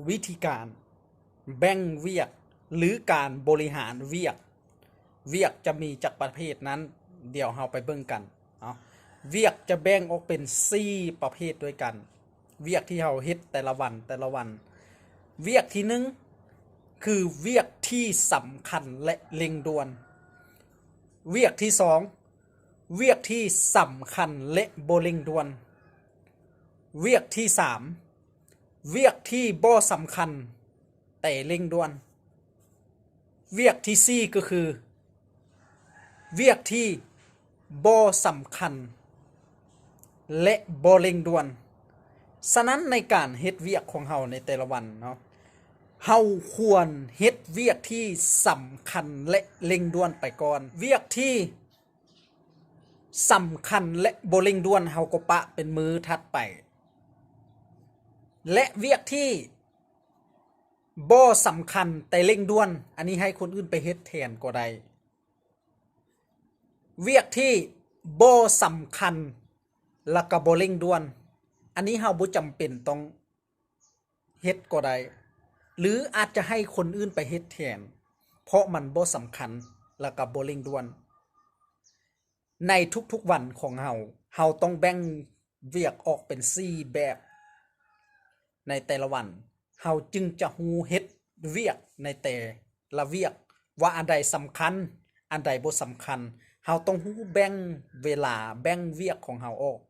ວິທີການແບ່ງວຽກ ຫຼື ການບໍລິຫານວຽກ, ວຽກຈະມີຈັກປະເພດນັ້ນ ດຽວເຮົາໄປເບິ່ງກັນເນາະ. ວຽກຈະແບ່ງອອກເປັນສີ່ປະເພດດ້ວຍກັນ, ວຽກທີ່ເຮົາເຮັດແຕ່ລະວັນ, ແຕ່ລະວັນ. ວຽກທີໜຶ່ງ ຄືວຽກທີ່ສຳຄັນ ແລະ ເລັ່ງດ່ວນ. ວຽກທີສອງ ວຽກທີ່ສຳຄັນ ແລະ ບໍ່ເລັ່ງດ່ວນ. ວຽກທີສາມ ວຽກທີ່ບໍ່ສຳຄັນ ແຕ່ເລັ່ງດ່ວນ. ວຽກທີສີ່ ກໍຄື ວຽກທີ່ບໍ່ສຳຄັນ ແລະ ບໍ່ເລັ່ງດ່ວນ. ສະນັ້ນ ໃນການເຮັດວຽກຂອງເຮົາໃນແຕ່ລະວັນເນາະ, ເຮົາຄວນເຮັດວຽກທີ່ສຳຄັນ ແລະ ເລັ່ງດ່ວນໄປກ່ອນ. ວຽກທີ່ສຳຄັນ ແລະ ບໍ່ເລັ່ງດ່ວນ ເຮົາກໍປະເປັນມື້ຖັດໄປ. ແລະ ວຽກທີ່ບໍ່ສຳຄັນ ແຕ່ເລັ່ງດ່ວນ, ອັນນີ້ໃຫ້ຄົນອື່ນໄປເຮັດແທນກໍໄດ້. ວຽກທີ່ບໍ່ສຳຄັນ ແລ້ວກໍບໍ່ເລັ່ງດ່ວນ, ອັນນີ້ເຮົາບໍ່ຈຳເປັນຕ້ອງເຮັດກໍໄດ້ ຫຼື ອາດຈະໃຫ້ຄົນອື່ນໄປເຮັດແທນ ເພາະມັນບໍ່ສຳຄັນ ແລ້ວກໍບໍ່ເລັ່ງດ່ວນ. ໃນທຸກໆວັນຂອງເຮົາ, ເຮົາຕ້ອງແບ່ງວຽກອອກເປັນສີ່ແບບໃນແຕ່ລະວັນ. ເຮົາຈຶ່ງຈະຮູ້ເຮັດວຽກໃນແຕ່ລະວຽກ ວ່າອັນໃດສຳຄັນ, ອັນໃດບໍ່ສຳຄັນ. ເຮົາຕ້ອງຮູ້ແບ່ງເວລາ, ແບ່ງວຽກຂອງເຮົາອອກ.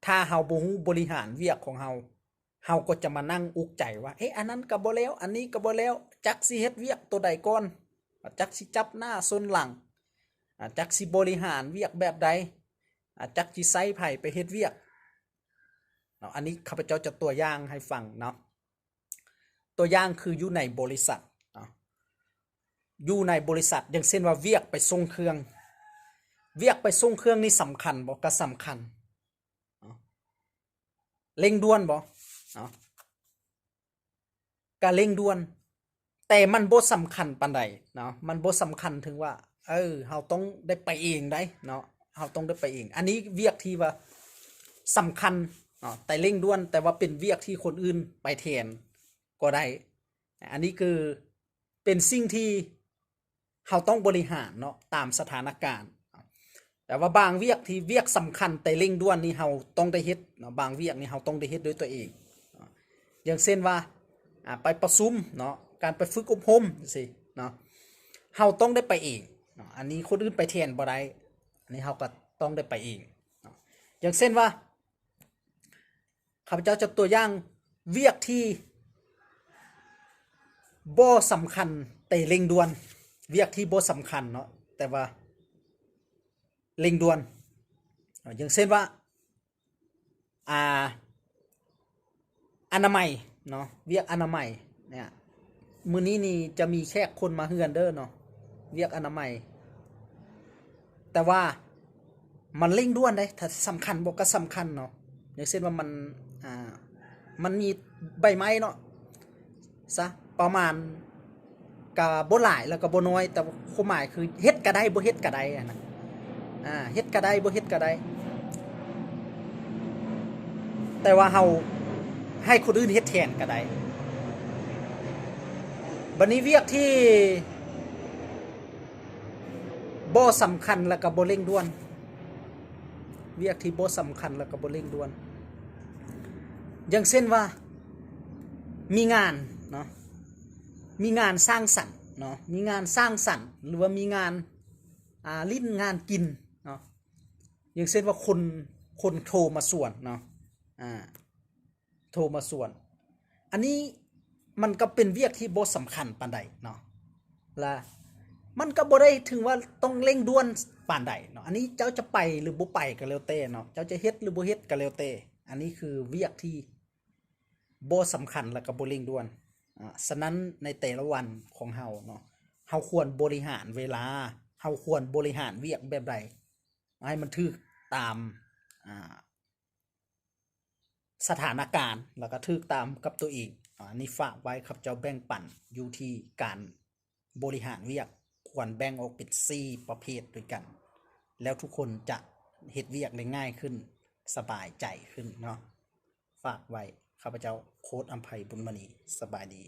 ຖ້າເຮົາບໍ່ຮູ້ບໍລິຫານວຽກຂອງເຮົາ, ເຮົາກໍຈະມານັ່ງອຸກໃຈວ່າ, ເອະ, ອັນນັ້ນກໍບໍ່ແລ້ວ, ອັນນີ້ກໍບໍ່ແລ້ວ, ຈັກຊິເຮັດວຽກໂຕໃດກ່ອນ, ຈັກຊິຈັບໜ້າຊົນຫຼັງ, ອາ, ຈັກຊິບໍລິຫານວຽກແບບໃດ, ອາ, ຈັກຊິໃຊ້ໃຜໄປເຮັດວຽກເນາະ. ອັນນີ້ຂ້າພະເຈົ້າຈະຕົວຢ່າງໃຫ້ຟັງເນາະ. ຕົວຢ່າງຄືຢູ່ໃນບໍລິສັດເນາະ, ຢູ່ໃນບໍລິສັດ, ຢ່າງເຊັ່ນວ່າວຽກໄປສົ່ງເຄື່ອງ, ວຽກໄປສົ່ງເຄື່ອງນີ້ສຳຄັນບໍ່? ກໍສຳຄັນເນາະ. ເລັ່ງດ່ວນບໍ່? ເນາະ, ກະເລັ່ງດ່ວນ, ແຕ່ມັນບໍ່ສຳຄັນປານໃດເນາະ, ມັນບໍ່ສຳຄັນເຖິງວ່າ, ເອີ, ເຮົາຕ້ອງໄດ້ໄປເອງໃດ໋ເນາະ, ເຮົາຕ້ອງໄດ້ໄປເອງ. ອັນນີ້ວຽກທີ່ວ່າສຳຄັນເນາະ, ແຕ່ເລັ່ງດ່ວນ, ແຕ່ວ່າເປັນວຽກທີ່ຄົນອື່ນໄປແທນກໍໄດ້. ອັນນີ້ຄືເປັນສິ່ງທີ່ ເຮົາຕ້ອງບໍລິຫານເນາະ ຕາມສະຖານະການ. ແຕ່ວ່າບາງວຽກທີ່ວຽກສຳຄັນແຕ່ເລັ່ງດ່ວນນີ້ ເຮົາຕ້ອງໄດ້ເຮັດເນາະ, ບາງວຽກນີ້ເຮົາຕ້ອງໄດ້ເຮັດດ້ວຍຕົວເອງ. ຢ່າງເຊັ່ນວ່າ ອາ ໄປປະຊຸມເນາະ, ການໄປຝຶກອົບຮົມຈັ່ງຊີ້ເນາະ, ເຮົາຕ້ອງໄດ້ໄປເອງເນາະ, ອັນນີ້ຄົນອື່ນໄປແທນບໍ່ໄດ້, ອັນນີ້ເຮົາກໍຕ້ອງໄດ້ໄປເອງເນາະ. ຢ່າງເຊັ່ນວ່າ ຂ້າພະເຈົ້າຈະຕົວຢ່າງວຽກທີ່ບໍ່ສຳຄັນແຕ່ເລັ່ງດ່ວນ, ວຽກທີ່ບໍ່ສຳຄັນເນາະ ແຕ່ວ່າເລັ່ງດ່ວນ. ຢ່າງເຊັ່ນວ່າ ອາ ອະນາໄມເນາະ, ວຽກອະນາໄມເນຍ, ມື້ນີ້ນີ້ຈະມີແຂກຄົນມາເຮືອນເດີເນາະ, ວຽກອະນາໄມ. ແຕ່ວ່າມັນເລັ່ງດ່ວນເດ້, ຖ້າສຳຄັນບໍ່ກໍສຳຄັນເນາະ. ຢ່າງເຊັ່ນວ່າມັນ ອາ ມັນມີໃບໄມ້ເນາະ ຊະ ປະມານ ກະບໍ່ຫຼາຍ ແລ້ວກະບໍ່ນ້ອຍ, ແຕ່ຄວາມໝາຍຄືເຮັດກະໄດ້ ບໍ່ເຮັດກະໄດ້ຫັ້ນນະ, ອາ ເຮັດກະໄດ້ ບໍ່ເຮັດກະໄດ້, ແຕ່ວ່າເຮົາໃຫ້ຄົນອື່ນເຮັດແທນກະໄດ້. ບັດນີ້ວຽກທີ່ບໍ່ສຳຄັນ ແລ້ວກະບໍ່ເລັ່ງດ່ວນ, ວຽກທີ່ບໍ່ສຳຄັນ ແລ້ວກະບໍ່ເລັ່ງດ່ວນ, ຢ່າງເຊັ່ນວ່າ ມີງານເນາະ, ມີງານສ້າງສັນເນາະ, ມີງານສ້າງສັນ ຫຼືວ່າມີງານ ອ່າ ຫຼິ້ນງານກິນເນາະ, ຢ່າງເຊັ່ນວ່າຄົນ ຄົນໂທມາຊວນເນາະ, ອາ ໂທມາຊວນ, ອັນນີ້ມັນກໍເປັນວຽກທີ່ບໍ່ສຳຄັນປານໃດເນາະ, ລະມັນກໍບໍ່ໄດ້ເຖິງວ່າຕ້ອງເລັ່ງດ່ວນປານໃດເນາະ. ອັນນີ້ເຈົ້າຈະໄປ ຫຼື ບໍ່ໄປກໍແລ້ວແຕ່ເນາະ, ເຈົ້າຈະເຮັດ ຫຼື ບໍ່ເຮັດກໍແລ້ວແຕ່, ອັນນີ້ຄືວຽກທີ່ ບໍ່ສຳຄັນ ແລ້ວກໍບໍ່ເລັ່ງດ່ວນ. ອາ ສະນັ້ນໃນແຕ່ລະວັນຂອງເຮົາເນາະ, ເຮົາຄວນບໍລິຫານເວລາ, ເຮົາຄວນບໍລິຫານວຽກແບບໃດໃຫ້ມັນຖືກຕາມ ອາ ສະຖານະການ ແລ້ວກໍຖືກຕາມກັບຕົວເອງ. ອາ ອັນນີ້ຝາກໄວ້, ຂ້າພະເຈົ້າແບ່ງປັນຢູ່ທີ່ການ ບໍລິຫານວຽກຄວນແບ່ງອອກເປັນສີ່ປະເພດດ້ວຍກັນ, ແລ້ວທຸກຄົນຈະເຮັດວຽກໄດ້ງ່າຍຂຶ້ນ, ສະບາຍໃຈຂຶ້ນເນາະ. ຝາກໄວ້. ຂ້າພະເຈົ້າ ໂຄດອຳໄພ ບຸນມະນີ. ສະບາຍດີ.